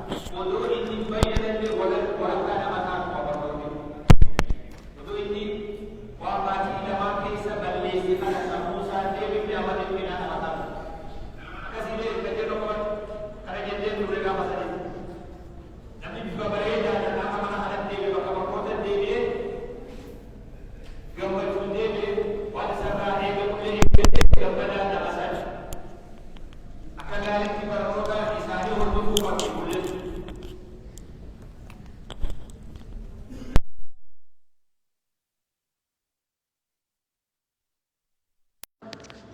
Odoo inni hin bayyananne walakkaa nama taatu qaba barnoonni. Odoo inni waan baatii lamaa keessa balleesse kana sammuu isaa deebifne amma dhiphinaa nama taatu. Akkasii bee qajeeloo qabatu kana jennee turre gaafa sanitti. Namni bifa bareedaadhaan akka mana kanatti deebi'e bakka barnoota deebi'ee gammachuun deebi'e waan isarraa eegamullee eeggatee gammadaan nama sani. Akka gaariitti barnoota isaanii hordofuu qabdi ijoolleen.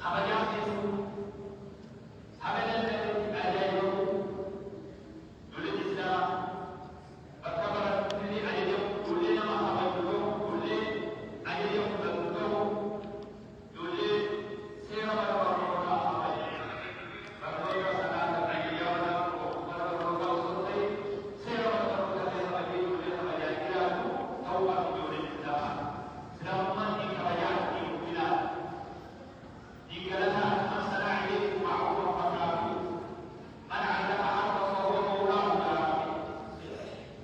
Kabajaa keessuu haga danda'ametti ajaa'ibamuu ijoolleen Islaamaa bakka barattutti ajajamu ijoollee nama kabaju ta'uu ijoollee ajaja fudhatu ta'uu ijoollee seera mana barnootaa kabaju barnoota salaata ajajaa mana mana barnootaa osoo hin ta'in seera mana barnootaa illee kabajee ijoollee kabajaa jiraatu ta'uu qabdi ijoolleen Islaamaa. Islaamummaan diin kabajaa diin ulfinaa diin galataa man sanaa ilaykum ma'ruufan fakaafi'uu man 'allama harfan fahuwa mawlaahu jedha Rabbiin.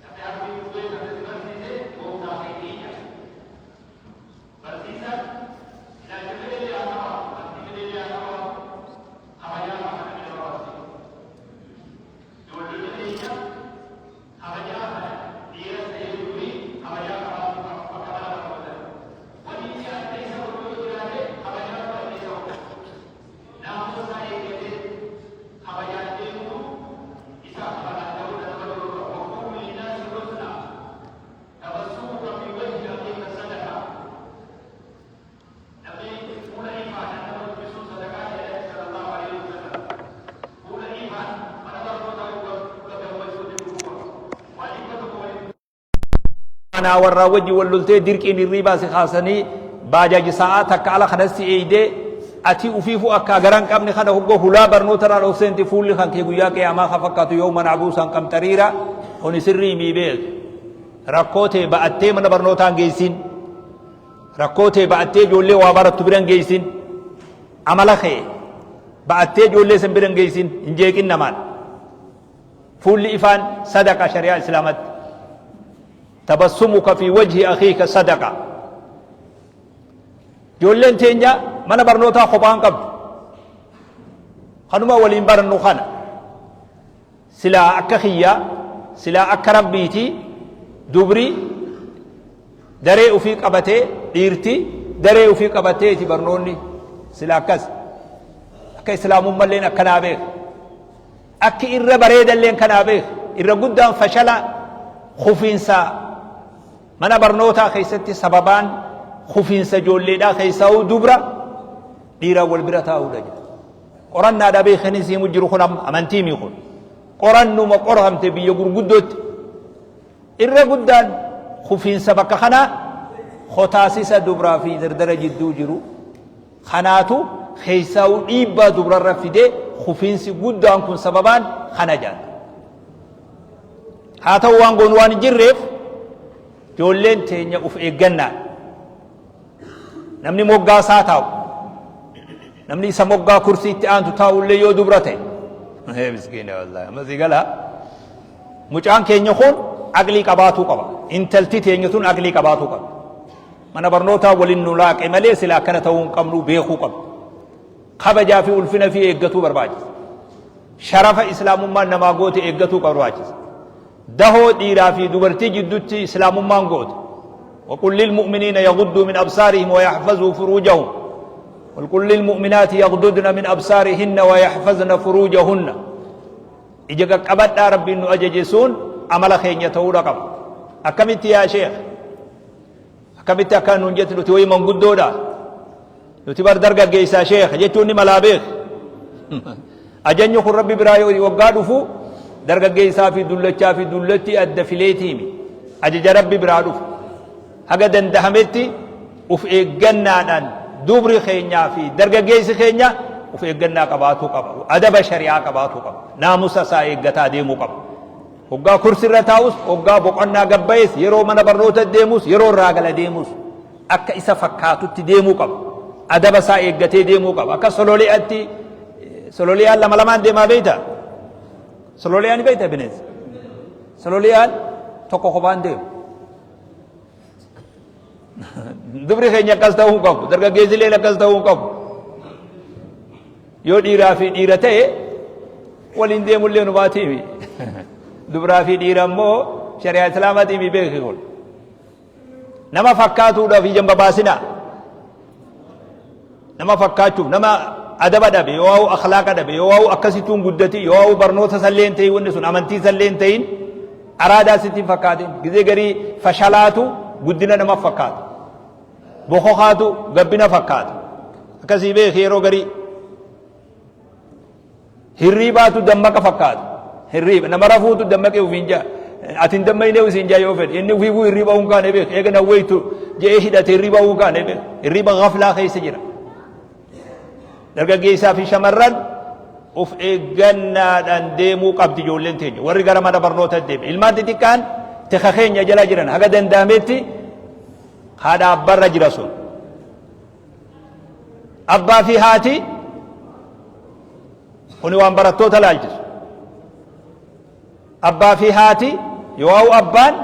Namni harfii qubee kana si barsiise gooftaa keetii jedha. Barsiisaan ilaalcha fedhellee haa qabaatu, amantii fedhellee haa qabaatu, kabajaa qaba namni nama barsiisu. Ijoollonni keenya kabajaa kana dhiiras ta'ee durbi kabajaa qabaachuu qaba bakka mana barnootatti. Wanni inni adda isa godhu yoo jiraate kabajaatu adda isa godha. Naamusa isaa eeggatee kabajaan deemutu isa adda godha nama biroo irraa. Waquulu linnaasi husnaa tabassumuka fi wajhi akhiika sadaqaa. Namni fuula ifaadhaan nama dubbisuun sadaqaa jedhan sallallahu alaihi wasallam. Fuula ifaan mana barnootaa yoo fuula gammachuutiin dhufuu qaba. Waan 100 waliin Anaa warraa wajji wal loltee dirqiin hirriibaa si kaasanii baajaaji sa'aa takka ala kanas si eeydee ati ufiifuu akkaa gara hin qabne kana hogga hulaa barnoota irraa ol seente fuulli kan kee guyyaa qiyaamaa ka fakkaatu yawman abuusan qamxariira kuni sirrii mii beek rakkoo tee ba'attee mana barnootaan geessin. Rakkoo tee ba'attee ijoollee waa barattu bira hin geessin. Amala kee ba'attee ijoollee san bira hin geessin. Hin jeeqin namaan. Fuulli ifaan sadaqa shari'aa islaamatti. Tabassumuka fi wajhi akhiika sadaqa. Ijoolleen teenya mana barnootaa kophaa hin qabdu. Kanuma waliin barannu kana. Silaa akka kiyyaa, silaa akka Rabbiiti, dubri daree ufii qabatee, dhiirti daree ufii qabateeti barnoonni sila akkas. Akka islaamummalleen akkanaa beeka. Akki irra bareedalleen kanaa beeka. Irra guddaan fashala kufiinsa mana barnootaa keessatti sababaan kufiinsa ijoolleedhaa keessaa'uu dubra dhiiraan wal bira taa'uudha jedha. Qorannaadha beeki kan isin himu jiru kun amma amantii mii kun. Qorannuma qoramte biyya gurguddootti. Irra guddaan kufiinsa bakka kanaa kotaasisa dubraa fi dardara jidduu jiru. Kanaatu keessaa'uu dhiibbaa dubrarra fidee kufiinsi guddaan kun sababaan kana jaalla. Haa ta'u waan goonu waan hin jirreef ijoolleen teenya uf eeggannaa. Namni moggaa isaa taa'u namni isa moggaa kursii itti aantu taa'u illee yoo dubra ta'e ee miskiina wallaahi amma si gala mucaan keenya kun aqlii qabaatuu qaba intalti teenya tun aqlii qabaatuu qaba mana barnootaa waliin nu laaqe malee sila akkana ta'uu hin qabnu beekuu qabna kabajaa fi ulfina fi eeggatuu barbaachisa sharafa islaamummaan namaa goote eeggatuu barbaachisa Dahoo dhiiraa fi dubartii jiddutti islaamummaan goote. Waqul lilmu'miniina yagudduu min absaarihim wa yaxfazuu furuujahum. Waqul lilmu'minaati yagdudna min absaarihinna wa yaxfazna furuujahunna. Ija qaqqabadhaa Rabbiin nu ajaje sun amala keenya ta'uudha qaba. Akkamitti yaa sheekh? Akkamitti akka nuun jettu nuti wayii manguddoodha. Nuti bar dargaggeessaa sheekh jechuun ni malaa beek. Ajanyi kun rabbi biraa yoo waggaa dhufu dargaggeessaa fi dullachaa fi dullattii adda fileetiimi. Ajaja rabbi biraa dhufu. Haga dandahametti uf eeggannaadhaan dubri keenyaa fi dargaggeessi keenya uf eeggannaa qabaatuu qaba. Adaba shari'aa qabaatuu qaba. Naamusa isaa eeggataa deemuu qaba. Hoggaa kursirra taa'us, hoggaa boqonnaa gabbayees, yeroo mana barnoota deemus, yeroo irraa gala deemus akka isa fakkaatutti deemuu qaba. Adaba isaa eeggatee deemuu qaba. Akka sololi'aatti sololiyaan lama lamaan deemaa beektaa? Sololiyaa ni beektaa bineensa? Sololiyaan tokko kophaan deemu. Dubri keenya akkas ta'uu hin qabu. Dargaggeessilleen akkas ta'uu hin qabu. Yoo dhiiraa fi dhiira ta'e waliin deemullee numaatiimi. Dubraa fi dhiira immoo shari'aa islaamaatiimi beeki kun. Nama fakkaatuudhaaf ija hin babaasinaa. Nama fakkaachuuf nama adaba dhabe yoo waa'u akhlaaqa dhabe yoo waa'u akkasittuu hin guddatin yoo waa'u barnoota sallee hin ta'in wanni sun amantii sallee hin ta'in araadaa sitti hin fakkaatin gizee garii fashalaatu guddina nama fakkaata. Bokokaatu gabbina fakkaata. Akkasii beeki yeroo garii. Hirriibaatu dammaqa fakkaata. Hirriiba nama rafuutu dammaqee ofiin jaa. Ati hin dammayne ofiin jaa yoo fedhe. Inni ofiifuu hirriiba hin kaane beeka. Eega nawweeytu je'ee hidhate hirriiba hin kaane beeka. Hirriiba gaflaa keessa jira. Dargaggeessaa fi shamarran of eeggannaadhaan deemuu qabdi ijoolleen teenya. Warri gara mana barnoota deeme. Ilmaan xixiqqaan tika keenya jala jiran haga danda'ametti haadha abbarra jira sun. Abbaa fi haati kuni waan barattoota laalchisu. Abbaa fi haati yoo abbaan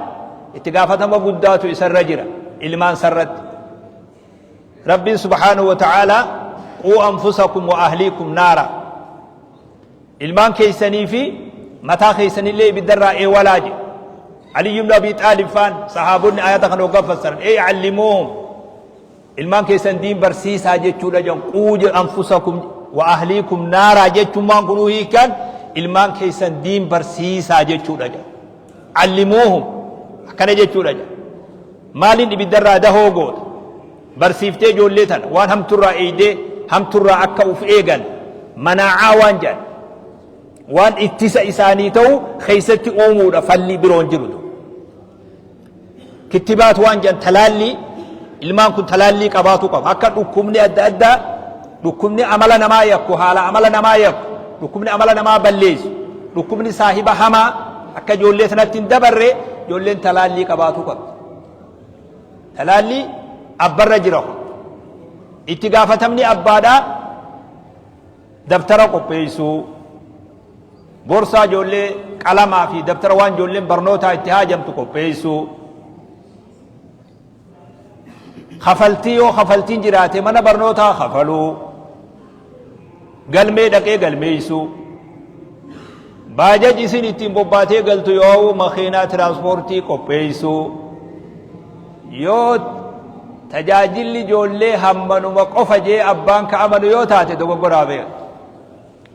itti gaafatama guddaatu isarra jira ilmaan sarratti. Rabbiin subhaanahu wa ta'aalaa quu anfusakum wa ahliikum naara. Ilmaan keessanii fi mataa keessanillee ibiddarraa eewalaa jedhe. Aliyyi ibn Abi Xaalib faan sahaabonni ayata kana hoggaa fassaran ee allimuuhum ilmaan keessan diin barsiisaa jechuudha jedhan quu anfusakum wa ahliikum naaraa jechummaan kunuu hiikan ilmaan keessan diin barsiisaa jechuudha jedhan. Allimuuhum akkana jechuudha jedhan. Maaliin ibiddarraa dahoo goota? Barsiiftee ijoollee tana waan hamturraa eeydee hamturraa akka uf eegan manaacaa waan jedhan waan ittisa isaanii ta'u keessatti uumuudha falli biroon jiru. Kittibaat waan jedhan talaallii ilmaan kun talaallii qabaatu qaba. Akka dhukkubni adda addaa dhukkubni amala namaa yakku haala amala namaa yakku dhukkubni amala namaa balleessu dhukkubni saahiba hamaa akka ijoollee sanatti hin dabarre ijoolleen talaallii qabaatu qabdi. Talaallii abbarra jira kun. Itti gaafatamni abbaadhaa dabtara qopheessuu, borsaa ijoollee qalamaa fi dabtara waan ijoolleen barnootaa itti haajamtu qopheessuu, kafaltii yoo kafaltiin jiraate mana barnootaa kafaluu, galmee dhaqee galmeessuu, baajaj isin ittiin bobbaatee galtu yoo makiinaa tiraanspoortii qopheessuu, yoo tajaajilli ijoollee hammanuma qofa jee abbaan ka amanu yoo taate dogoggoraa beeka.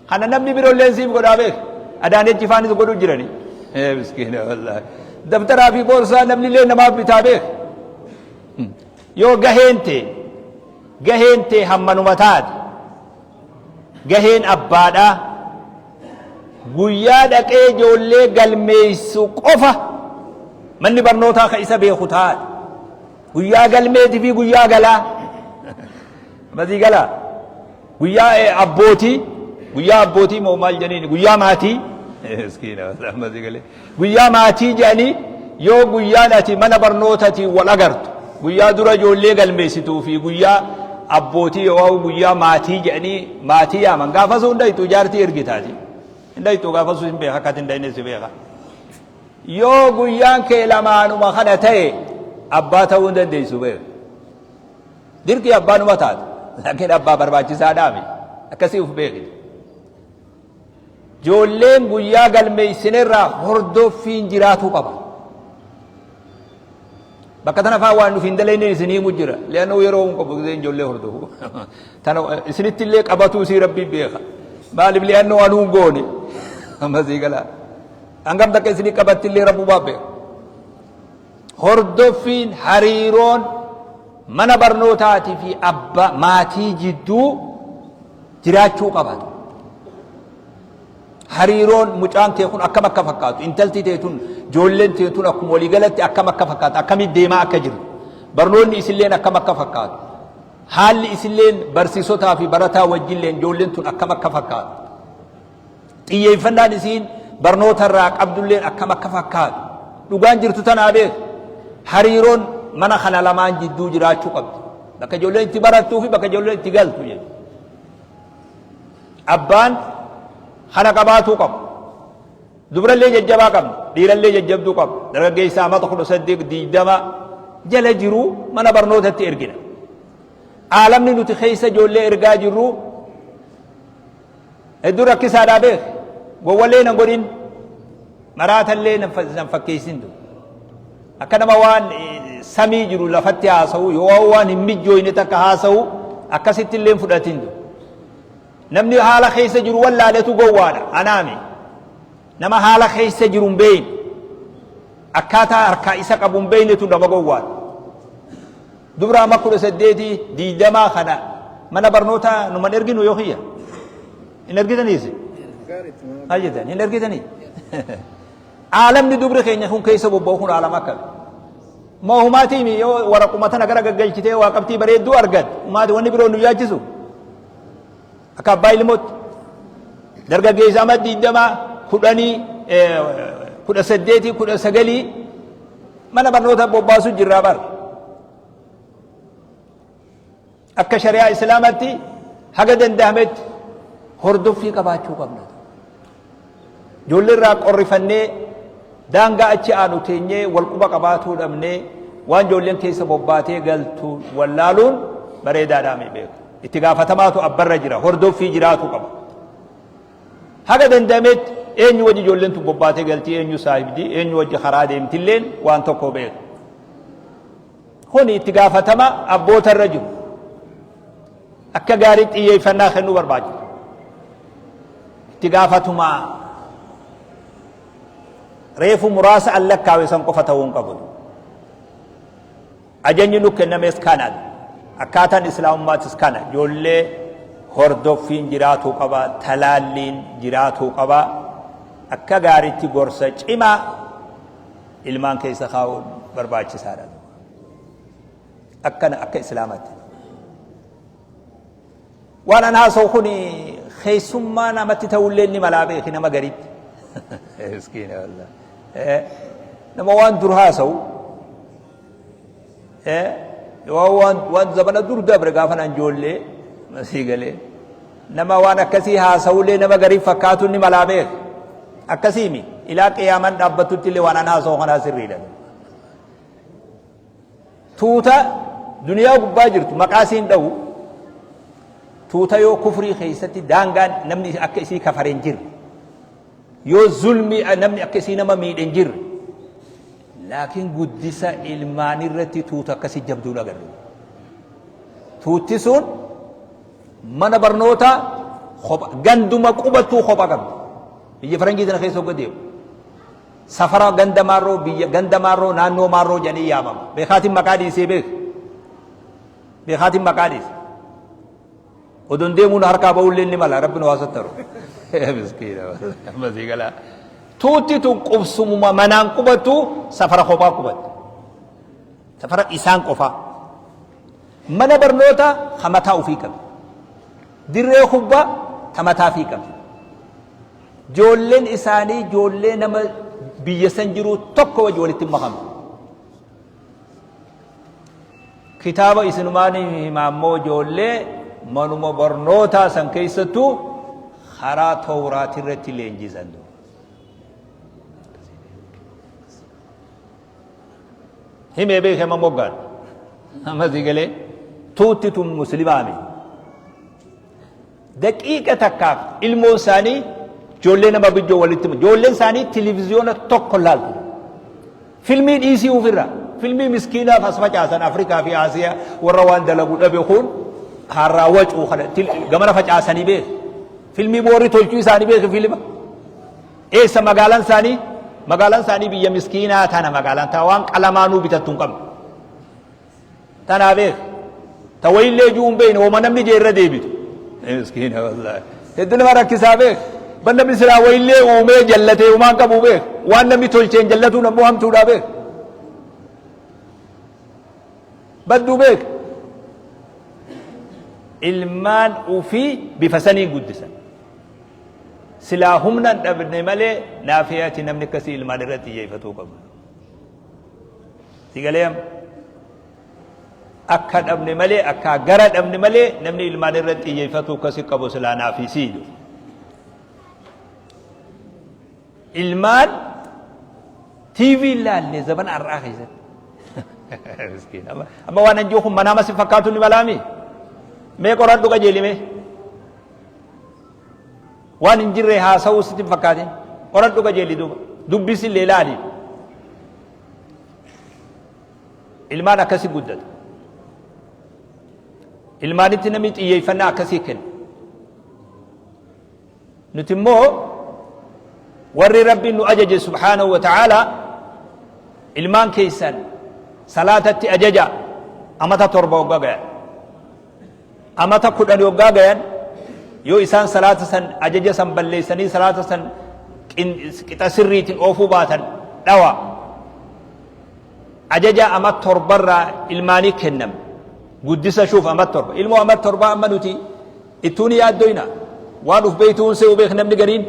Kana namni biroolleen siif godhaa beeka. Adaanechi faanis godhuu jirani. Ee miskiina wallaahi. Dabtaraa fi boorsaa namni illee namaaf bitaa beeka. Yoo gaheen tee gaheen tee hammanuma taate gaheen abbaadhaa guyyaa dhaqee ijoollee galmeessu qofa manni barnootaa ka isa beeku taate guyyaa galmeetii fi guyyaa galaa masii galaa guyyaa abbootii guyyaa abbootii moo maal jedhaniin guyyaa maatii miskiina masii galee guyyaa maatii jedhanii yoo guyyaan ati mana barnootatiin wal agartu guyyaa dura ijoollee galmeessituu fi guyyaa abbootii yoo guyyaa maatii jedhanii maatii yaaman gaafa sun dhayxu jaartii ergitaati hin dhayxu gaafa sun hin beeka akkati hin dhayne si beeka yoo guyyaan kee lamaanuma kana ta'e abbaa ta'uu hin dandeessu beeka dirqii abbaanuma taata laakiin abbaa barbaachisaadhaami akkasii uf beekti. Ijoolleen guyyaa galmeessinerraa hordoffiin jiraatuu qaba. Bakka tana fa'aa waan nuuf hin dalagne isin himu jira. Le'annoo yeroo hin qabu gisee ijoollee hordofu. Tana isinitti illee qabatuu isii rabbii beeka. Maaliif le'annoo anuu hin goone. Amma sii galaa. Hangam takka isinii qabatti illee rabbumaa beeka. Hordoffiin hariiroon mana barnootaatii fi abbaa maatii jidduu jiraachuu qaba. Hariiroon mucaan kee kun akkam akka fakkaatu, intalti tee tun, ijoolleen tee tun akkuma waliigalatti akkam akka fakkaatu, akkamitti deemaa akka jiru, barnoonni isilleen akkam akka fakkaatu, haalli isilleen barsiisotaa fi barataa wajjilleen ijoolleen tun akkam akka fakkaatu, xiyyeeffannaan isiin barnoota irraa qabdulleen akkam akka fakkaatu, dhugaan jirtu tanaa beeku. Hariiroon mana kana lamaan jidduu jiraachuu qabdi. Bakka ijoolleen itti barattuu fi bakka ijoolleen itti galtu jechuudha. Abbaan kana qabaatuu qaba. Dubrallee jajjabaa qabna, dhiirallee jajjabduu qabna. Dargaggeessa amata 18, 20 jala jiru mana barnootatti ergina. Aalamni nuti keessa ijoollee ergaa jirru hedduu rakkisaadhaa beek. Gowwallee nan godhin, maraatallee nan fakkeessin. Akka nama waan samii jiru lafatti haasa'u yoo waan hin mijjooyne takka haasa'u akkasitti illee hin fudhatin. Namni haala keessa jiru wallaaletu gowwaadha. Anaami. Nama haala keessa jiru hin beekne, akkaataa harkaa isa qabu hin beeknetu nama gowwaadha. Dubra amma 18, 20 kana mana barnootaa numan erginu yoo kiyya. Hin ergitaniis? Maal jettan? Hin ergitanii? Aalamni dubri keenya kun keessa bobba'u kun aalama akkami? Moo humaatiin yoo waraquma tana gara gaggalchitee waa qabxii bareedduu argatte humaati wanni biroo nu yaachisu? Akka abbaa ilmootti dargaggeessa amma 20, 10, 18, 19 mana barnoota bobbaasuu jirraa bara. Akka shari'aa Islaamatti haga danda'ametti hordoffii qabaachuu qabna. Ijoollee irraa qorrifannee daangaa achi aanu teenyee wal quba qabaatuu dhabnee waan ijoolleen keessa bobbaatee galtu wallaaluun bareedaadhaa mi beeku. Itti gaafatamaatu abbarra jira, hordoffii jiraatu qaba. Haga danda'ametti eenyu wajji ijoolleen tun bobbaatee galti, eenyu saahibdi, eenyu wajji karaa deemtilleen waan tokko beeku. Kuni itti gaafatama abboota irra jiru. Akka gaariitti xiyyeeffannaa kennuu barbaachisa. Itti gaafatumaa reefu muraasa an lakkaawe san qofa ta'uu hin qabu. Ajajni nu kennames kana. Akkaataan Islaamummaatis kana. Ijoollee hordoffiin jiraatuu qaba, talaalliin jiraatuu qaba. Akka gaariitti gorsa cimaa ilmaan keessa kaa'uun barbaachisaadha. Akkana akka Islaamaatti. Waan an haasa'u kun keessummaa namatti ta'ullee ni malaa beeki nama garitti. Miskiina wallah. Nama waan dur haasa'u waan waan zabana dur dabre gaafa nan ijoollee masii galee nama waan akkasii haasa'ullee nama garii fakkaatu ni malaa beeka. Akkasiimi ilaa qiyaamaan dhaabbattutti illee waan an haasa'u kanaa sirriidha. Tuuta duniyaa gubbaa jirtu maqaa isiin dha'u, tuuta yoo kufrii keessatti daangaan namni akka isii kafare hin jirre, yoo zulmii namni akka isii nama miidhe hin jirre, laakiin guddisa ilmaan irratti tuuta akkasii jabduun agarre. Tuutti sun mana barnootaa kopha, ganduma qubattuu kopha qabdi. Biyya faranjii tana keessa hogga deemu. Safara ganda maarroo, biyya ganda maarroo, naannoo maarroo jedhanii yaamama. Beekaatiin maqaa dhiisee beek. Beekaatiin maqaa dhiise. Odoon deemuun harkaa ba'ullee ni mala, Rabbi nu haa sattaru. Miskiina amma sii galaa. Tuutti tun qubsumuma manaan qubattu safara kophaa qubatti. Safara isaan qofaa. Mana barnoota ka mataa ofii qabdi. Dirree kubbaa ta mataa ofii qabdi. Joolleen isaanii joollee nama biyya san jiruu tokko wajji walitti hin makamtu. Kitaaba isinumaan hima ammoo joollee manuma barnootaa san keessattuu karaa towraati irratti leenjisan. Himee beekee amma moggaan. Amma sii galee tuutti tun muslimaa miti. Daqiiqa takkaaf ilmoon isaanii ijoollee nama bijjoo walitti, ijoolleen isaanii televiziyoona tokko laaltu. Filmii dhiisii ofirra. Filmii miskiinaaf as facaasan Afrikaa fi Asiyaa warra waan dalagu dhabe kun harraa wacuu kana gamana facaasanii beeku. Filmii boorri tolchuu isaanii beeku filma. Eessa magaalaan isaanii? Magaalaan isaanii biyya miskiinaa tana, magaalaan taa waan qalamaanuu bitattu hin qabne. Tanaa beek. Ta wayillee ji'uu hin beekne hooma namni jee irra deebitu. Miskiina wallaahi. Hedduu nama rakkisaa beek. Ban namni silaa wayillee uumee jallatee humaan qabu beek. Waan namni tolcheen jallatuun ammoo hamtuudhaa beek. Badduu beek. Ilmaan ufii bifa saniin guddisan. Silaa humna hin dhabne malee naafii ati namni akkasii ilmaan irratti xiyyeeffatuu qabu. Si galee amma? Akka dhabne malee, akka gara dhabne malee namni ilmaan irratti xiyyeeffatuu akkasii qabu silaa naafii sii jiru. Ilmaan TV hin laalle zabana har'aa keessatti. Miskiin. Amma waan anjuu kun manaama si fakkaatu ni malaami. Mee qoradhu qajeeli mee. Waan hin jirre haasa'uu sitti hin fakkaatin. Qoradhu qajeeli duuba. Dubbisi illee laali. Ilmaan akkasi guddata. Ilmaanitti namni xiyyeeffannaa akkasii kenna. Nuti immoo warri Rabbiin nu ajaje subhaanahu wa ta'aalaa ilmaan keessan salaatatti ajaja amata 7 hoggaa gayan. Amata 10 hoggaa gayan yoo isaan salaata san ajaja san balleessanii salaata san qixa sirriitiin oofuu baatan dhawa. Ajaja amat torbarraa ilmaanii kenname. Guddisa shuuf amat torba. Ilmoo amat torbaa amma nuti Ittuu ni yaaddoyna. Waan uf beeytuun se'u beek namni gariin.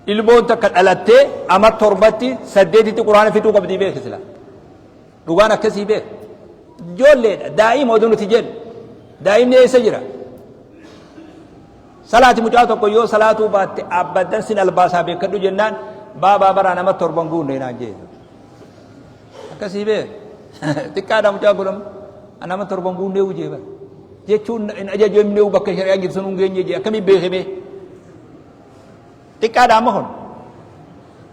Ilmoon takka dhalattee amat torbatti saddeetitti quraana fixuu qabdii beeki sila. Dhugaan akkasii beek. Ijoolleedha daa'ima oduu nuti jennu. Daa'imni eessa jira? Salaati mucaa tokko yoo salaatuu baatte abbaddan sin albaasaa beekadhu jennaan baabaa baraa nama torban guunne naan jee. Akkasii beek. Xiqqaadha mucaa kun amma. Nama torban guunnee hojii bara. Jechuun hin ajajamne bakka shari'aan jirtu sun hin geenye jee akkamii beeke mee. Xiqqaadha amma kun.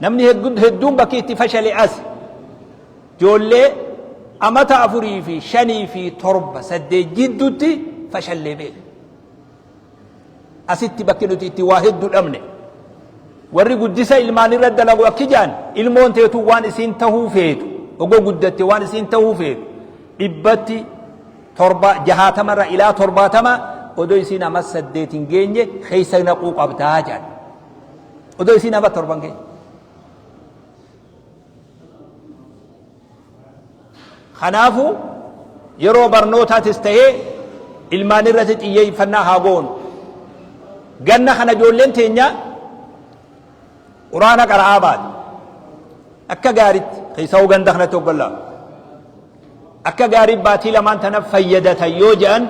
Namni hedduun bakki itti fashale as. Ijoollee amata 4 fi 5 fi 7 8 jidduutti fashallee beeka. Asitti bakki nuti itti waa hedduu dhabne. Warri guddisa ilmaan irra dalagu akki jaan ilmoon teetu waan isiin tahuu feetu ogoo guddatte waan isiin tahuu feetu dhibbatti torba jahaatamarra ilaa 70 odoo isiin ama 8 hin geenye keessa naquu qabdaa jaan. Odoo isiin ama 7 hin geenye. Kanaafuu yeroo barnootaatis ta'ee ilmaan irratti xiyyeeffannaa haa goonu. Ganna kana ijoolleen teenya quraana qara'aa baate. Akka gaaritti keessaa ganda kanatti hoggallaa. Akka gaarii baatii lamaan tana fayyadatan yoo jedhan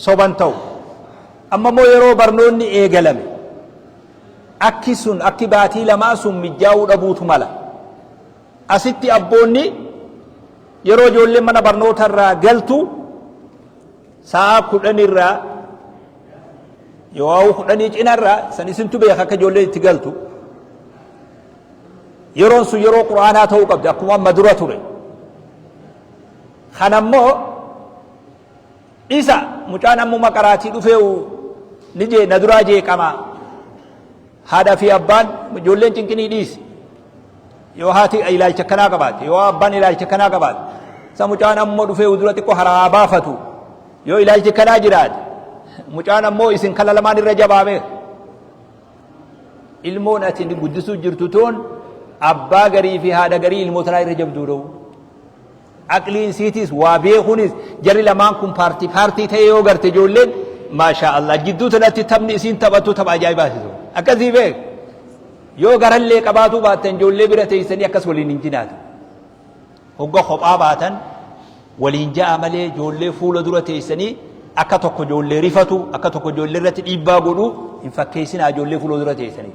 soban ta'u. Amma immoo yeroo barnoonni eegalame akki sun akki baatii lamaa sun mijjaa'uu dhabuutu mala. Asitti abboonni yeroo ijoolleen mana barnoota irraa galtu sa'a 10 irraa yoo kudhanii cina irraa san isintu beeka akka ijoolleen itti galtu. Yeroon sun yeroo qur'aanaa ta'uu qabdi akkuma amma dura ture. Kana immoo dhisa mucaan ammuma qaraatii dhufee ni jee na duraa jeeqama. Haadha fi abbaan ijoolleen cinqinii dhiisi. Yoo haati ilaalcha akkanaa qabaatte, yoo abbaan ilaalcha akkanaa qabaatte, isa mucaan ammoo dhufee dura xiqqoo haraa baafatu. Yoo ilaalchi akkanaa jiraate, mucaan ammoo isin kana lamaan irra jabaa beeka. Ilmoon ati guddisuu jirtu tun abbaa garii fi haadha garii ilmoo tanaa irra jabduu dha'u. Aqliin isiitiis waa beekuunis jarri lamaan kun paartii paartii ta'ee yoo garte ijoolleen maashaa Allah jidduu tanatti taphni isiin taphattu tapha ajaa'ibaati sun. Akkasii beek. Yoo garallee qabaatuu baattan ijoollee bira teessanii akkas waliin hin jinaatu. Hogga kophaa baatan waliin ja'a malee ijoollee fuula dura teessanii akka tokko ijoollee rifatu akka tokko ijoollee irratti dhiibbaa godhu hin fakkeessinaa ijoollee fuula dura teessanii.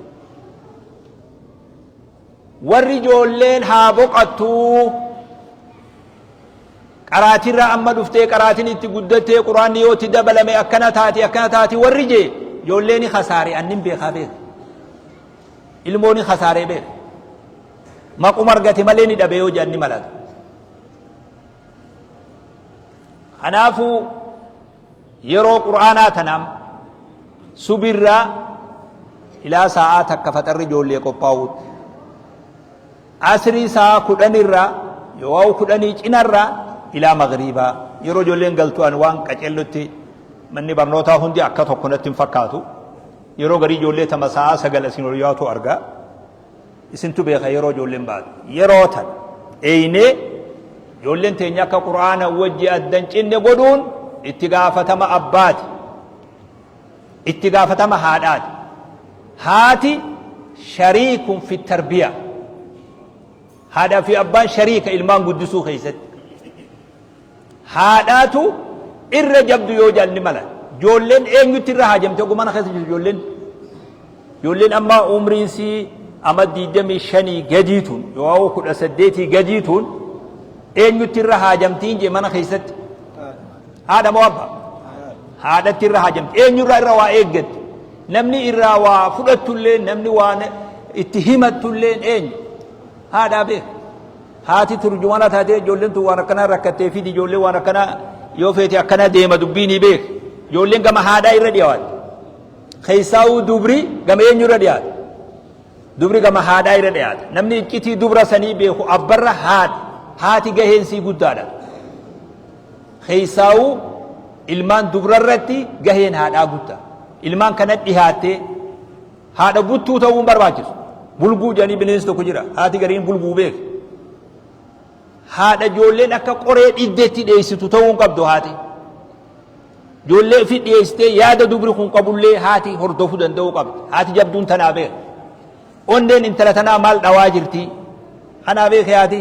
Warri ijoolleen haa boqattuu qaraatirra amma dhuftee qaraatiin itti guddattee quraanni yoo itti dabalame akkana taati akkana taati warri jee ijoolleen kasaare annin beekaa beeka. Ilmoon kasaaree beeka. Maquma argate malee ni dhabe yoo jedhan ni malata. Kanaafuu Yeroo Qur'aanaa tanaam subirraa ilaa saa'aa takka faxarri ijoollee qophaa'uutti. Asrii saa'aa kudhanirraa yoo'aa kudhanii cinarraa ilaa magriibaa yeroo ijoolleen galtu an waan qacellutti manni barnootaa hundi akka tokko natti hin fakkaatu. Yeroo garii ijoollee tama saa'aa 9 isin ol yaatu argaa. Isintu beeka yeroo ijoolleen baatu. Yeroo tana eeynee ijoolleen teenya akka Qur'aana wajji addan cinne godhuun itti gaafatama abbaati. Itti gaafatama haadhaati. Haati shariikun fi tarbiyaa. Haadhaa fi abbaan shariika ilmaan guddisuu keessatti. Haadhaatu irra jabdu yoo jaalli mala. Ijoolleen eenyutti irra haajamte ogummaa mana keessa jirtu ijoolleen. Ijoolleen amma umriin sii ama 25 gadii tun yoo 18 gadii tun eenyutti irra haajamtiin jee mana keessatti? Haadha moo abbaa? Haadhatti irra haajamti. Eenyurraa irra waa eeggatti? Namni irraa waa fudhattullee, namni waan itti himattullee eenyu? Haadhaa beeka. Haati turjumana taatee ijoolleen tun waan akkanaa rakkattee fidi, ijoolleen waan akkanaa yoo feete akkana deema dubbii ni beeka. Ijoolleen gama haadhaa irra dhiyaatti. Keessaawuu dubri gama eenyu irra dhiyaata? Dubri gama haadhaa irra dhiyaata. Namni iccitii dubra sanii beeku abbarra haadha. Haati gaheen sii guddaadha. Keessaawuu ilmaan dubra irratti gaheen haadhaa guddaa. Ilmaan kana dhihaattee haadha buttuu ta'uu hin barbaachisu. Bulguu jedhanii bineensi tokko jira. Haati gariin bulguu beeka. Haadha ijoolleen akka qoree dhiddeetti dheessitu ta'uu hin qabdu haati. Ijoollee ofii dhiyeessitee yaada dubri kun qabullee haati hordofuu danda'uu qabdi. Haati jabduun tanaa beeka. Onneen intala tanaa maal dhawaa jirti? Kanaa beeke haati.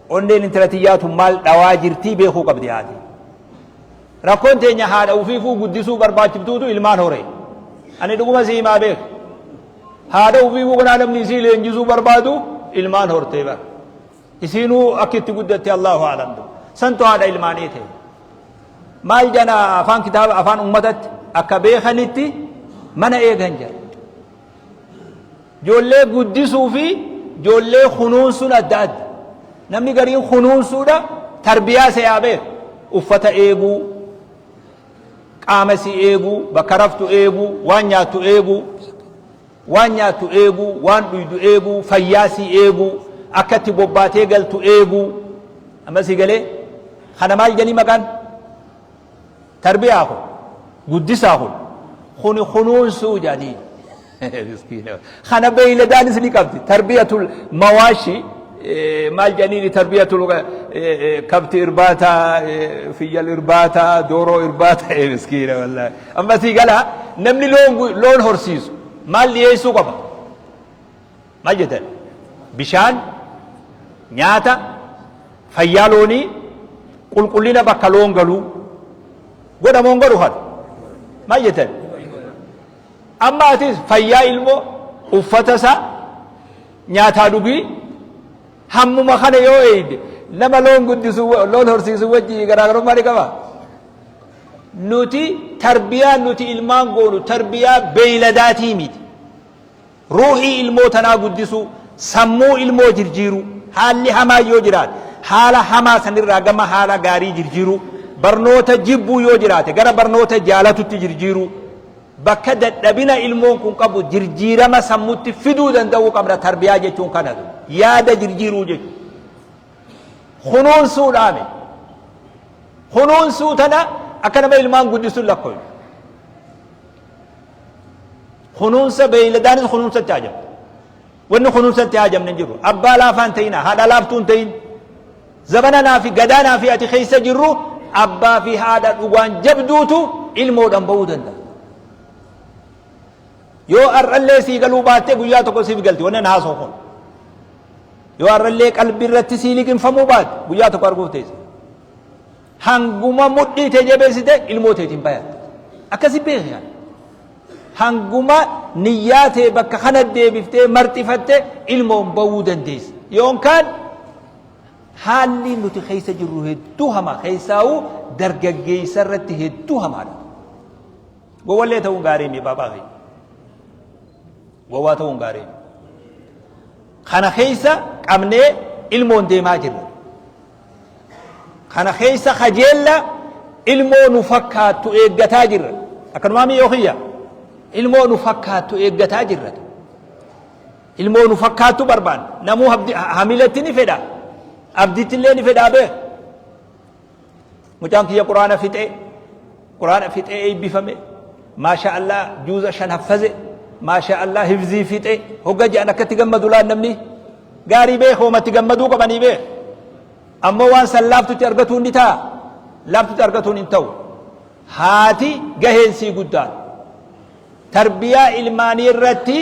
Onneen intala tiyyaa tun maal dhawaa jirti beekuu qabdi haati. Rakkoon teenya haadha ufiifuu guddisuu barbaachiftuutu ilmaan hore. Ani dhuguma si himaa beeka. Haadha ufiifuu kanaa namni isii leenjisuu barbaadu ilmaan hortee bara. Isiinuu akka itti guddatte Allahu a'lam. Santu haadha ilmaanii ta'e. Maal jana afaan kitaaba afaan ummatatti akka beekanitti mana eegan jira. Ijoollee guddisuu fi ijoollee kunuunsuun adda adda. Namni gariin kunuunsuudha tarbiyaa se'aa beeka. Uffata eeguu, qaama isii eeguu, bakka raftu eeguu, waan nyaattu eeguu, waan nyaattu eeguu, waan dhuydu eeguu, fayyaa isii eeguu, akka itti bobbaatee galtu eeguu. Amma sii galee kana maal jedhanii maqaan? Tarbiyaa kun guddisaa kun kuni kunuunsuu jedhanii. Miskiina. Kana beeyladaanis ni qabdi. Tarbiyatul mawaashi maal jedhaniini tarbiyatul kabti irbaataa, fiyyal irbaataa, dooroo irbaataa, miskiina wallaahi. Amma sii galaa namni loon horsiisu maal dhiyeessuu qaba? Maal jettan? Bishaan, nyaata, fayyaa loonii, qulqullina bakka loon galuu. Godha moo hin godhu kana? Maal jettan? Amma atis fayyaa ilmoo, uffata isaa, nyaataa dhugii, hammuma kana yoo eeyde nama loon guddisu loon horsiisu wajji garaagarummaa ni qaba. Nuti tarbiyaa nuti ilmaan goonu tarbiyaa beeyladaatii miti. Ruuhii ilmoo tanaa guddisuu, sammuu ilmoo jirjiiruu, haalli hamaan yoo jiraate haala hamaa sanirraa gama haala gaarii jirjiiruu, barnoota jibbuu yoo jiraate gara barnoota jaalatutti jirjiiruu, bakka dadhabina ilmoon kun qabu jirjiirama sammutti fiduu danda'uu qabna. Tarbiyaa jechuun kanatu yaada jirjiiruu jechuudha. Kunuunsuudhaami. Kunuunsuu tana akka nama ilmaan guddisuun lakkooyu. Kunuunsa beeyladaanis kunuunsatti haajamti. Wanni kunuunsatti haajamne hin jiru. Abbaa laafaa hin ta'inaa, haadha laaftuu hin ta'in. Zabana naa fi gadaa naa fi ati keessa jirru abbaa fi haadha dhugaan jabduutu ilmoodhaan ba'uu danda'a. Yoo har'allee sii galuu baattee guyyaa tokko siif galti wanni haasoo kun. Yoo har'allee qalbii irratti sii liqimfamuu baatte guyyaa tokko arguuf teessa. Hanguma mudhii tee jabeessite ilmoo teetiin bayatta. Akkasi beeki kana. Hanguma niyyaa tee bakka kana deebiftee marxifatte ilmoon ba'uu dandeessa. Yoonkaan haalli nuti keessa jirru hedduu hamaa keessaa'uu dargaggeessa irratti hedduu hamaadha. Gowwallee ta'uun gaarii mi baabaa kiyya. Gowwaa ta'uun gaarii mi. Kana keessa qabnee ilmoon deemaa jirra. Kana keessa kajeella ilmoo nu fakkaattu eeggataa jirra. Akkanumaa miyyoo kiyya? Ilmoo nu fakkaattu eeggataa jirra. Ilmoo nu fakkaattu barbaanna. Namuu hamiletti ni fedha. Abditti illee ni fedhaa beeka. Mucaan kiyya Quraana fixee, Quraana fixee eebbifame. Maasha Allah juuza 5 haffaze. Maasha Allah hifzii fixe. Hogga jedhan akkatti gammadu laan namni. Gaarii beeka homatti gammaduu qabanii beeka. Ammoo waan san laaftutti argatuun ni ta'a? Laaftutti argatuun hin ta'u. Haati gaheen sii guddaadha. Tarbiyaa ilmaanii irratti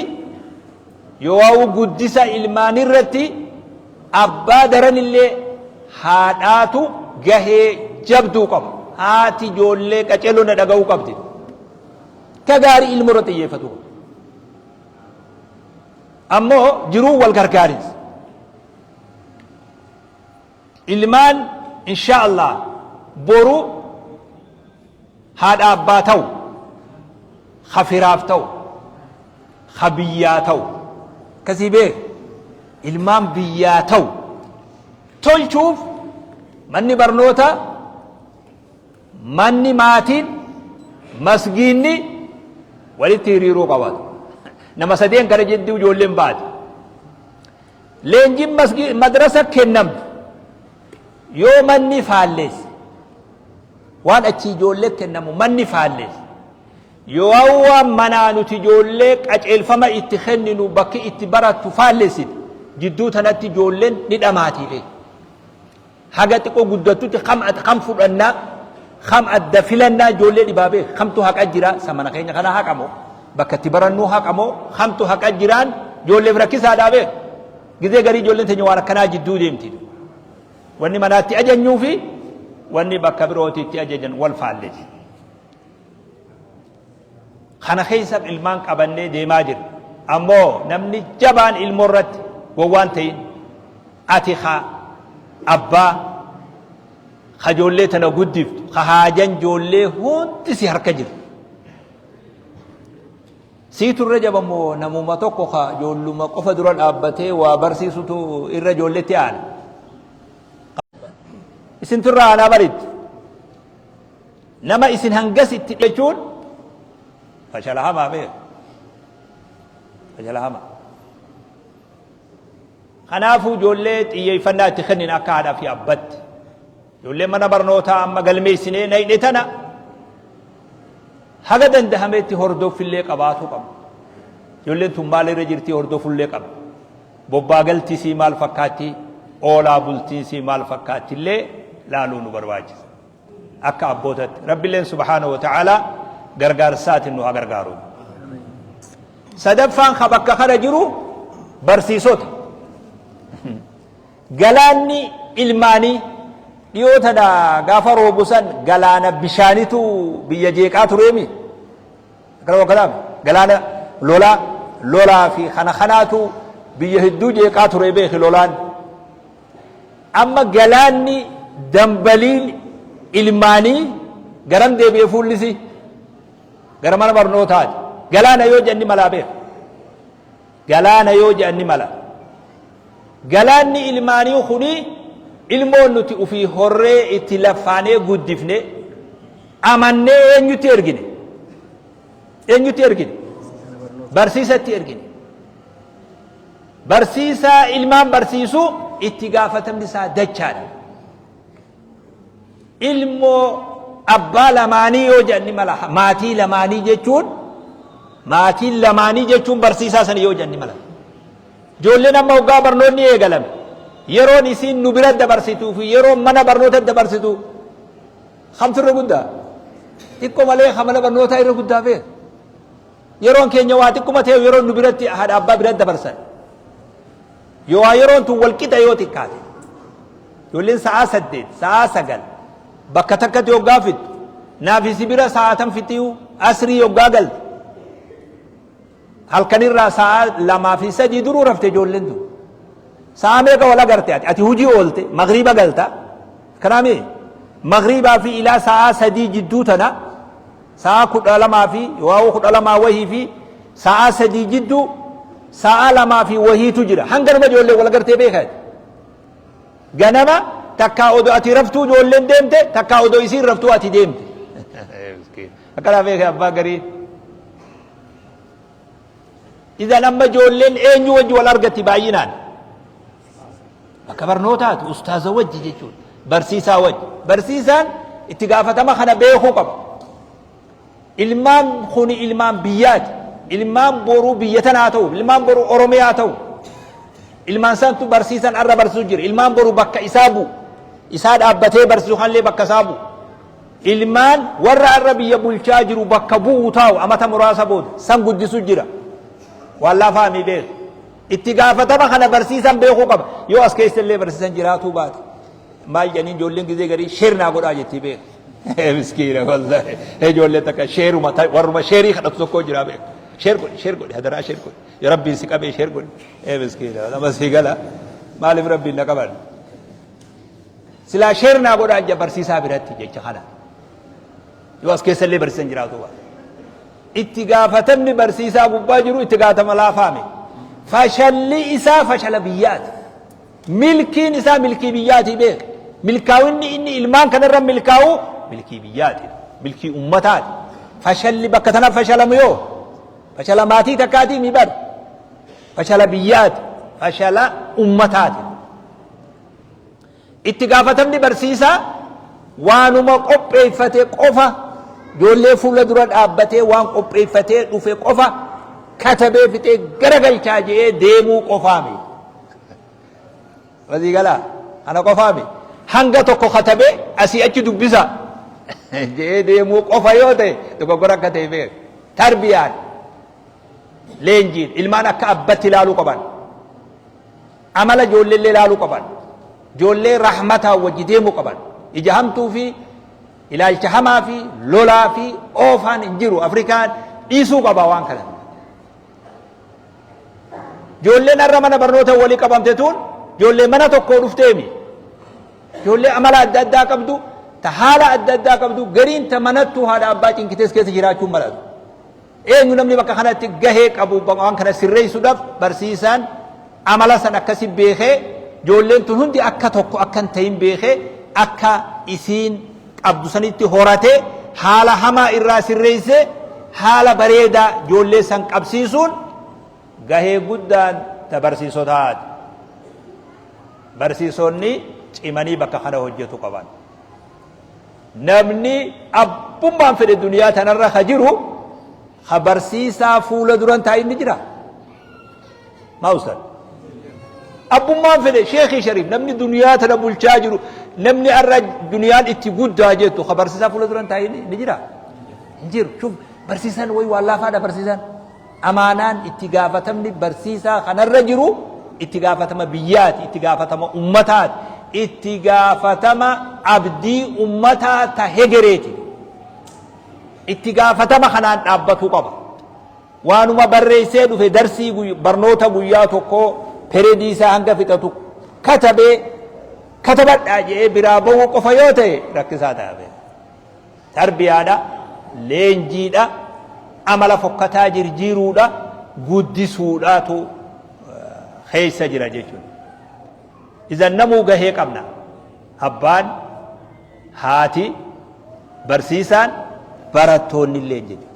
yoo'u guddisa ilmaanii irratti abbaa daranillee haadhaatu gahee jabduu qaba. Haati ijoollee qaceeloo na dhaga'uu qabdi. Ka gaarii ilmoo irratti xiyyeeffatu qaba. Ammoo jiruu wal gargaarinsa. Ilmaan insha Allah boru haadha abbaa ta'u, ka firaaf ta'u, ka biyyaa ta'u, akkasii beek, ilmaan biyyaa ta'u tolchuuf manni barnoota, manni maatiin, masgiinni walitti hiriiruu qabaatu. Nama sadeen kana jidduu ijoolleen baate. Leenjiin masgii madrasa kennamtu yoo manni faalleesse, waan achi ijoollee kennamu manni faalleesse, yoo waan manaa nuti ijoollee qaceelfama itti kenninu bakki itti barattu faallessite, jidduu tanatti ijoolleen ni dhamaatii beeku. Haga xiqqoo guddattutti kam kam fudhannaa, kam adda filannaa ijoollee dhibaa beeku. Kamtu haqa jira? Isa mana keenya kana haqa moo, bakka itti barannuu haqa moo, kamtu haqa jiraan ijoolleef rakkisaadhaa beeku. Gizee garii ijoolleen teenya waan akkanaa jidduu deemti. Wanni manaatti ajajnuu fi wanni bakka birootti itti ajajan wal faallesi. Kana keessa ilmaan qabannee deemaa jirra. Ammoo namni jabaan ilmoo irratti gowwaan ta'in ati ka abbaa ka ijoollee tana guddiftu, ka haajan ijoollee hundi si harka jiru. Siitu irra jaba moo namuma tokko ka ijoolluma qofa dura dhaabbatee waa barsiisutu irra ijoolleetti aana? Isintu irra aanaa baritti. Nama isin hangas itti jechuun fashala hamaa beeku. Fashala hamaa. Kanaafuu ijoollee xiyyeeffannaa itti kennin akka haadhaa fi abbatti. Ijoollee mana barnootaa amma galmeessinee nayne tana haga dandahametti hordoffillee qabaatu qabna. Ijoolleen tun maal irra jirti hordofullee qabna. Bobbaa galti isii maal fakkaatti, oolaa bultiin isii maal fakkaatti illee laaluu nu barbaachisa. Akka abbootatti. Rabbiilleen subhaanahu wa ta'aalaa gargaarsaatiin nu haa gargaaru. Sadaffaan ka bakka kana jiru barsiisota. Galaanni ilmaanii dhiyoo tana gaafa roobu san galaana bishaanitu biyya jeeqaa tureemi. Akkana kanaaf galaana lolaa lolaa fi kana kanaatu biyya hedduu jeeqaa ture beeki lolaan. Amma galaanni dambaliin ilmaanii garam deebi'e fuullisi? Gara mana barnootaati. Galaana yoo jedhan ni malaa beeka. Galaana yoo jedhan ni mala. Galaanni ilmaanii kuni ilmoon nuti ufii horree itti laffaanee guddifne amannee eenyutti ergine? Eenyutti ergine? Barsiisatti ergine. Barsiisaa ilmaan barsiisu itti gaafatamni isaa dachaadha. Ilmoo abbaa lamaanii yoo jedhan ni mala. Maatii lamaanii jechuun, maatiin lamaanii jechuun barsiisaa sana yoo jedhan ni mala. Ijoolleen amma hoggaa barnoonni eegalame yeroon isiin nu bira dabarsituu fi yeroon mana barnoota dabarsitu kamtu irra guddaa? Xiqqoo malee kan mana barnootaa irra guddaa beeka. Yeroon keenya waa xiqquma ta'e yeroon nu biratti haadha abbaa biratti dabarsan. Yoo waa yeroon tun wal qixa yoo xiqqaate. Ijoolleen sa'aa 8, sa'aa 9 bakka takkatti hoggaa fixxu. Naaf isi bira sa'aa tam fixxiyu asrii hoggaa galte. Halkanirraa sa'aa 2 fi 3 duruu rafte ijoolleen tun. Sa'aa meeqa wal agarte ati? Ati hujii oolte magriiba galta. Kanaami magriibaa fi ilaa sa'aa 3 jidduu tana Sa'aa 12 fi waa'uu 12 wahii fi sa'aa 3 jidduu sa'aa 2 fi wahiitu jira. Hanganuma ijoolleen wal gartee beekaa. Ganama takkaa odoo ati raftuu ijoolleen deemte, takkaa odoo isiin raftuu ati deemte. Akkanaa beekee abbaa garii. Idan amma ijoolleen eenyu wajji wal argatti baay'inaan? Bakka barnootaati ustaaza wajji jechuudha. Barsiisaa wajji. Barsiisaan itti gaafatama kana beekuu qaba. Ilmaan kuni ilmaan biyyaati. Ilmaan boruu biyya tanaa ta'u, ilmaan boruu Oromiyaa ta'u. Ilmaan santu barsiisan arra barsiisu jira. Ilmaan boruu bakka isaa bu'u. Isaa dhaabbatee barsiisu kanallee bakka isaa bu'u. Ilmaan warra arra biyya bulchaa jiru bakka bu'u taa'u amata muraasa booda san guddisu jira. Waan laafaa mii beeku. Itti gaafatama kana barsiisan beekuu qaba. Yoo as keessa illee barsiisan jiraatuu baate. Maal jedhanii ijoolleen gizee garii share naa godhaa jettii beeku. Miskiina wallahi. Ijoollee takka sheeruma warruma sheerii kadhatu tokko jira beeku. Share godhi, share godhi, hadaraa share godhi. Yoo Rabbiin si qabee share godhi. Ee miskiina, nama sii gala. Maaliif Rabbiin na qaban? Silaa share naa godhaa ija barsiisaa biratti jecha kana. Yoo as keessa illee barsiisan jiraatu baate. Itti gaafatamni barsiisaa gubbaa jiru itti gaafatama laafaame. Fashalli isaa fashala biyyaati. Milkiin isaa milkii biyyaati beek. Milkaa'inni inni ilmaan kanarra milkaa'u milkii biyyaati. Milkii ummataati. Fashalli bakka tana fashalamu yoo fashala maatii takkaatii mi bar. Fashala biyyaati. Fashala ummataati. Itti gaafatamni barsiisaa waanuma qopheeffate qofa ijoollee fuula dura dhaabbatee waan qopheeffatee dhufe qofa katabee fixee garagalchaa je'ee deemuu qofaa miti. Walii galaa kana qofaa miti. Hanga tokko katabee asii achi dubbisa je'ee deemuu qofa yoo ta'e dogoggora akka ta'e beeka. Tarbiyaan leenjiin ilmaan akka abbatti ilaaluu qaban. Amala ijoolleellee ilaaluu qaban. Ijoollee rahmataan wajji deemuu qaban. Ija hamtuu fi ilaalcha hamaa fi lolaa fi oofaan hin jiru. Afrikaan dhiisuu qaba waan kana. Ijoolleen har'a mana barnoota walii qabamte tun ijoollee mana tokkoo dhufteemi. Ijoollee amala adda addaa qabdu, ta haala adda addaa qabdu, gariin ta manattuu haadha abbaa cinqitees keessa jiraachuun malatu. Eenyu namni bakka kanatti gahee qabu waan kana sirreessuudhaaf? Barsiisaan amala san akkasi beekee, ijoolleen tun hundi akka tokko akka hin ta'in beekee, akka isiin qabdu sanitti horatee, haala hamaa irraa sirreessee haala bareedaa ijoollee san qabsiisuun gahee guddaan ta barsiisotaati. Barsiisonni cimanii bakka kana hojjetu qaban. Namni abbummaan fedhe duniyaa tanarra ka jiru ka barsiisaa fuula duran taa'in ni jira. Maa ustaad? Abbummaan fedhe sheekii shariif namni duniyaa tana bulchaa jiru, namni har'a duniyaan itti guddaa jettu ka barsiisaa fuula duran taa'in ni jira. Hin jiru. Shuf, barsiisaan wayi waan laafaadha barsiisaan. Amaanaan itti gaafatamni barsiisaa kanarra jiru itti gaafatama biyyaati, itti gaafatama ummataati, itti gaafatama abdii ummataa ta hegereeti. Itti gaafatama kanaan dhaabbatuu qaba. Waanuma barreessee dhufe darsii barnoota guyyaa tokkoo peredii isaa hanga fixatu katabee katabadhaa jedhee biraa bahuu qofa yoo ta'e rakkisaa ta'a. Tarbiyaadha, leenjiidha, amala fokkataa jirjiiruudha, guddisuudhaatu keessa jira jechuudha. Izan namuu gahee qabna. Abbaan, haati, barsiisaan, barattoonni illee jechuudha.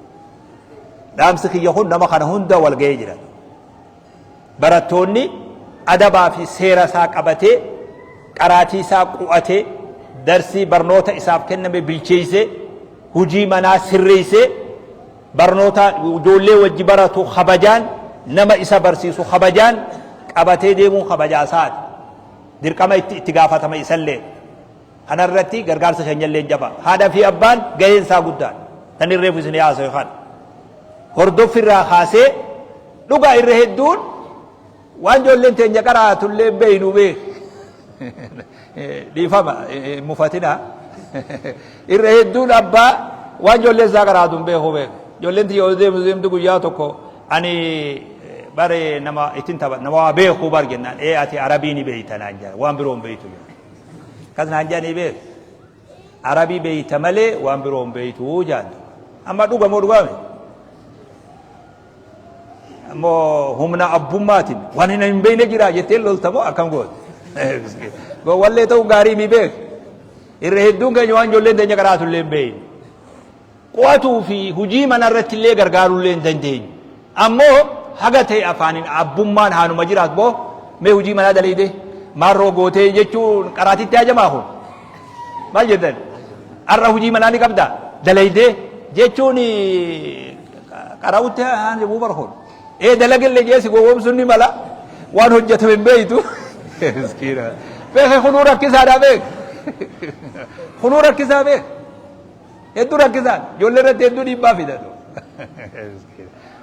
Dhaamsi kiyya kun nama kana hunda wal gahee jira. Barattoonni adabaa fi seera isaa qabatee, qaraatii isaa qu'atee, darsii barnoota isaaf kenname bilcheessee, hujii manaa sirreessee, barnoota ijoollee wajji baratu kabajaan, nama isa barsiisu kabajaan qabatee deemuun kabajaa isaati. Dirqama itti itti gaafatama isallee. Kana irratti gargaarsa keenyallee jaba. Haadha fi abbaan gaheen isaa guddaadha. Tan irreefu isin haasawe kana. Hordoffi irraa kaasee dhugaa irra hedduun waan ijoolleen teenya qaraatullee beeynu beek. Dhiifama, hin mufatina. Irra hedduun abbaa waan ijoolleen isaa qaraatu hin beeku beek. Ijoolleen tiyya ol deemtu deemtu guyyaa tokko ani bare nama ittiin tapha nama waa beeku bar jennaan, ee ati arabii ni beeyta naan jedhan, waan biroo hin beeytu jedhan. Akkas naan jedhanii beek. Arabii beeyta malee waan biroo hin beeytu jedhan. Amma dhuga moo dhugaame? Ammoo humna abbummaatiin waan hin beekne jira jettee lolta moo akkam goote? Gowwallee ta'uun gaarii mi beek. Irra hedduun keenya waan ijoolleen teenya qaraatu illee hin beekne. Qo'atuu fi hujii mana irratti illee gargaaruu illee hin dandeenyu. Ammoo haga ta'e afaaniin abbummaan haanuma jiraatu, boo mee hujii manaa daleeyde maarroo gootee jechuun qaraatitti hajamaa kun. Maal jettan? Har'a hujii manaa ni qabda daleeydee jechuun qara'utti haajamuu barhoon. Ee dalagillee jee si gowwoomsuun ni mala, waan hojjetame hin beeytu. Miskiina. Beeke, kunuu rakkisaadha beek. Kunuu rakkisaa beek. Hedduu rakkisaan ijoollee irratti hedduu dhiibbaa fidatu.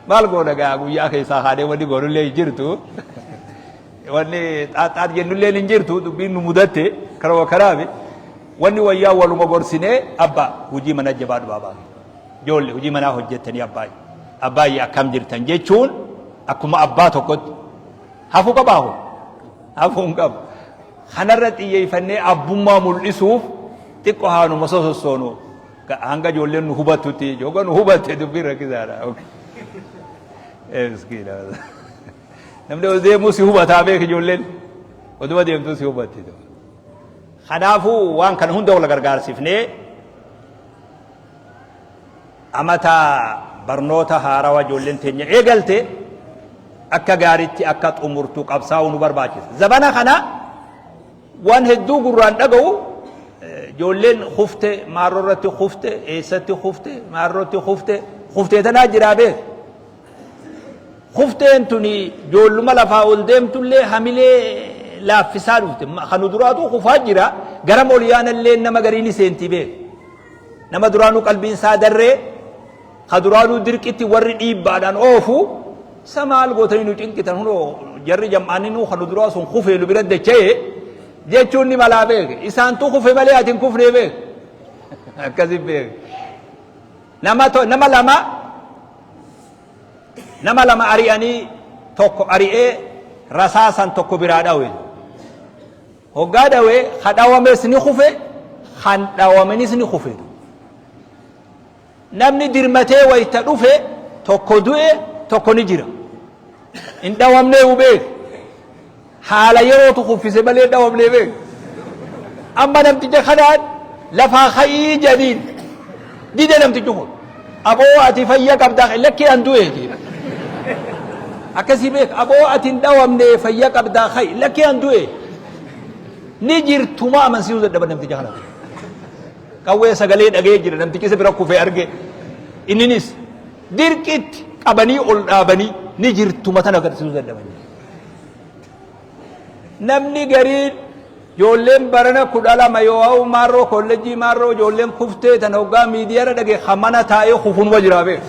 Maal goona gaa, guyyaa keessaa kaanee wanni goonullee hin jirtu. Wanni xaaxxaat jennullee hin jirtu, dubbiin nu mudatte karuma kanaafi. Wanni wayyaa waluma gorsinee, abbaa hojii mana jabaadhu baabaa. Ijoollee hojii manaa hojjettanii abbaa. Abbaayye akkam jirtan jechuun akkuma abbaa tokkotti hafuu qabaa kun? Hafuu hin qabu. Kanarra xiyyeeffannee abbummaa mul'isuuf xiqqoo haanuma sosossoonu hanga ijoolleen nu hubattutti jechuudha. Hogga nu hubatte dubbiin rakkisaadha. Miskiina. Namni ol deemuu si hubataa beek ijoolleen. Oduma deemtuu si hubatti. Kanaafuu waan kana hunda wal gargaarsifnee amata barnoota haarawa ijoolleen teenya eegalte akka gaaritti akka xumurtu qabsaa'uu nu barbaachisa. Zabana kana waan hedduu gurraan dhaga'u, ijoolleen kufte, maarroo irratti kufte, eessatti kufte, maarrootti kufte, kuftee tanaa jiraa beek. Kufteen tuni ijoolluma lafaa ol deemtullee hamilee laaffisaa dhufte. Kanu duraatu kufaa jira. Garam ol yaanallee nama garii ni seentii beek. Nama duraanuu qalbiin isaa darree, ka duraanuu dirqitti warri dhiibbaadhaan oofu, isa maal gootanii nu cinqitan, hunoo jarri jam'aaninuu kanu duraa sun kufee nu bira dacha'e jechuun ni malaa beeke. Isaantu kufe malee ati hin kufnee beek. Akkasi beek. Nama lama ari'anii, tokko ari'ee rasaasan tokko biraa dhawe. Hoggaa dhawe, ka dhawames ni kufe, kan dhawamenis ni kufe. Namni dirmatee wayta dhufe, tokko du'e, tokko ni jira. Hin dhawamnee beek. Haala yerootu kuffise malee dhawamnee beek. Amma namticha kanaan lafaa ka'ii jedhiin dide namtichi kun. Aboo, ati fayya qabdaa? Lakkii, an du'e jedhe. Akkasii beek. Aboo, ati hin dhawamne, fayya qabdaa, ka'i. Lakkii, an du'e. Ni jirtuma amansiisuu dadhaban namticha kana. Qawwee sagalee dhagee jira, namtichi isa bira kufee arge. Inninis dirqitti qabanii ol dhaabanii ni jirtuma tana agarsiisuu dadhaban. Namni gariin ijoolleen barana 12 yoo ha'u maarroo kollejjii maarroo ijoolleen kuftee tan hoggaa miidiyaarra dhage kan mana taa'ee kufunuma jira beek.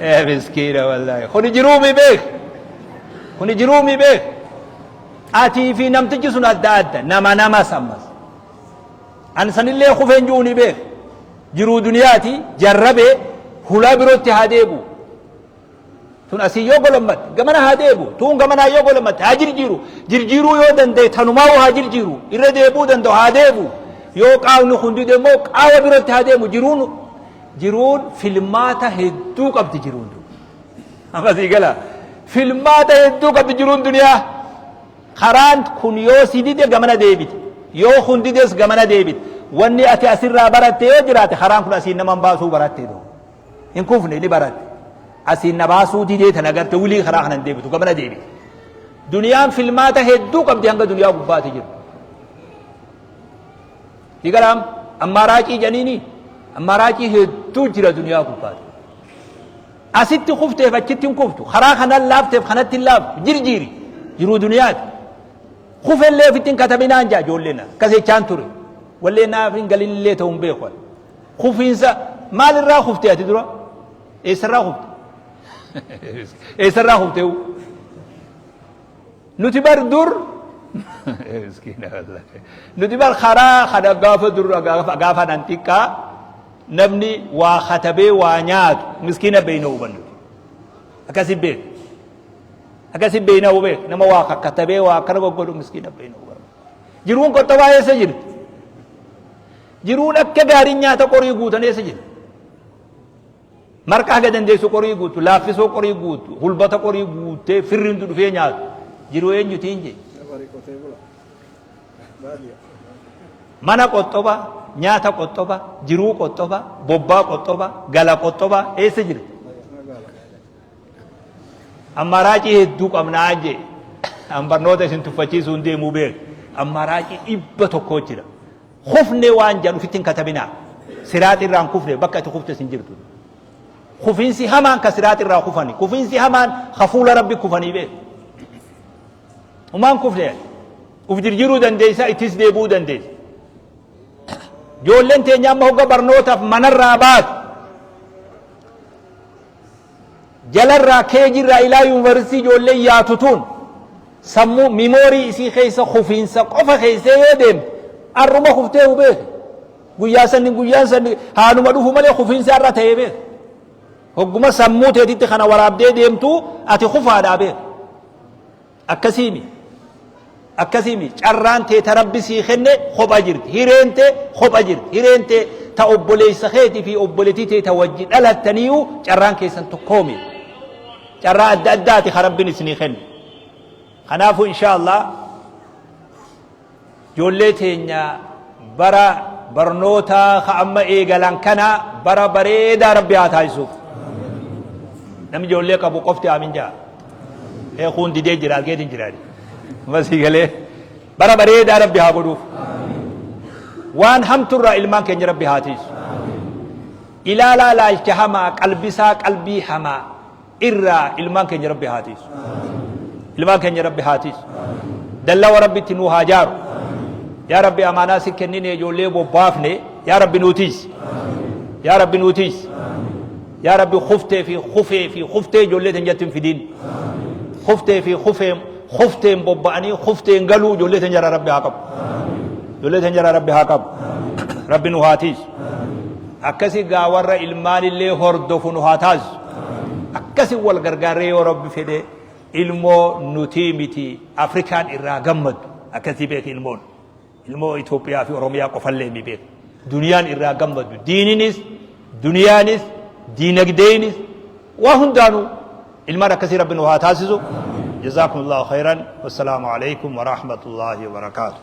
Ee miskiina wallaahi. Kuni jiruumi beek. Kuni jiruumi beek. Atii fi namtichi sun adda adda, nama namas ammas. An sanillee kufeen jiru ni beek. Jiruu duniyaati jarrabee hulaa birootti haa deebi'u. Tun asii yoo golommatte gamana haa deebi'u. Tun gamanaa yoo golommatte haa jirjiiru. Jirjiiruu yoo danda'e tanumaa haa jirjiiru. Irra deebi'uu danda'u haa deebi'u. Yoo qaawni kun dide immoo qaawa birootti haa deemu. Jiruun filmaata hedduu qabdi jiruun tun. Amma sii gala. Filmaata hedduu qabdi jiruun duniyaa. Karaan kun yoo si dide gamana deebite. Yoo kun dides gamana deebite. Wanni ati asirraa baratte yoo jiraate, karaan kun asiin nama hin baasuu baratte. Hin kufne, ni baratte. Asiin na baasuu didee tana garte, wilii karaa kanan deebitu gamana deebite. Duniyaan filmaata hedduu qabdi hanga duniyaa gubbaati jiru. Digalaam ammaaraacii janiini ammaaraacii hedduu jira duniyaa gubbaati. Asitti kufteef achitti hin kuftu. Karaa kanan laafteef kanatti hin laaftu. Jirjiiri jiruu duniyaati. Kufellee ofitti hin katabinaan jaa ijoolleen akkas jechaan ture. Wallee naaf hin galinillee ta'uu hin beeku. Kufiinsa maalirraa kufte ati dura? Eessarraa kufte? Eessarraa kufte? Nuti bar dur, nuti bar karaa kana gaafa dur, gaafa nan xiqqaa, namni waa katabee waa nyaatu miskiina beeyna hubannu. Akkasi beek. Akkasi beeyna hubee nama waa kakkatabee waa akkana goggodhu miskiina beeyna hubannu. Jiruun qoxxobaa eessa jirti? Jiruun akka gaariin nyaata qorii guutan eessa jirti? Marqa haga dandeessu qorii guutu, laaffisoo qorii guutu, hulbata qorii guuttee firri hundi dhufee nyaatu. Jiruu eenyutiin jee? Qotee bula. Baadiyyaa. Mana qoxxoba, nyaata qoxxoba, jiruu qoxxoba, bobbaa qoxxoba, gala qoxxoba eessa jirti? Magaala. Ammaaraacii hedduu qabnaa jee. An barnoota isin tuffachiisuu hin deemuu beek. Ammaaraacii 100 jira. Kufne waan jedhan ofitti hin katabinaa. Siraaxi irraa hin kufne, bakka itti kuftes hin jirtu. Kufiinsi hamaan ka siraaxi irraa kufani. Kufiinsi hamaan ka fuula Rabbi kufanii beek. Humaan kufne uf jirjiiruu dandeessa, ittis deebi'uu dandeessa. Ijoolleen teenya amma hogga barnootaaf manarraa baatu, jalarraa keejirraa ilaa yuunivarsiitii ijoolleen yaatu tun, sammuu memory isii keessa kufiinsa qofa keessee yoo deemte, arruma kuftee beeke. Guyyaa sanni, guyyaan sanni haaluma dhufu malee kufiinsi har'a ta'ee beeke. Hogguma sammuu teetitti kana waraabdee deemtu ati kufaadhaa beeku. Akkasiimi. Akkasiimi. Carraan tee ta Rabbi sii kenne kopha jirti. Hireen tee kopha jirti. Hireen tee ta obboleessa keetii fi obboleettii tee ta wajji dhalattaniiyu carraan keessan tokkoomi. Carraa adda addaati ka Rabbiin isinii kenne. Kanaafuu inshaa Allah Ijoollee teenya bara barnootaa ka amma eegalan kana bara bareedaa Rabbi haa taasisuuf. Namni ijoollee qabu qofti aamin ja'a. Ee kuun didee jira argeetiin jira. Masii galee bara bareedaa Rabbi haa godhuuf. Waan hamturraa ilmaan keenya Rabbi haa tiisu. Ilaalaa laalcha hamaa qalbisaa qalbii hamaa irraa ilmaan keenya Rabbi haa tiisu. Ilmaan keenya Rabbi haa tiisu. Dallawa Rabbitti nuu haa jaaru. Yaa Rabbi amaanaa si kennine ijoollee bobbaafne yaa Rabbi nuu tiisi. Yaa Rabbi nuu tiisi. Yaa Rabbi kuftee fi kufee fi kuftee ijoollee teenyatti hin fidin. Kuftee fi kufee kufteen bobba'anii kufteen galuu ijoollee teenya irraa Rabbi haa qabu. Ijoollee teenya irraa Rabbi haa qabu. Rabbi nu haa tiisu. Akkasi gaa warra ilmaanillee hordofu nu haa taasisu. Akkasi wal gargaarree yoo Rabbi fedhe ilmoo nutii miti Afrikaan irraa gammaddu. Akkasii beeki ilmoon. Ilmoo Itoophiyaa fi Oromiyaa qofallee mi beeku. Duniyaan irraa gammaddu. Diininis, duniyaanis, diinagdeenis waa hundaanuu ilmaan akkasii Rabbi nu haa taasisu. Jazaakumullahu khayran. Wassalaamu alaikum wa rahmatullahi wa barakaatuh.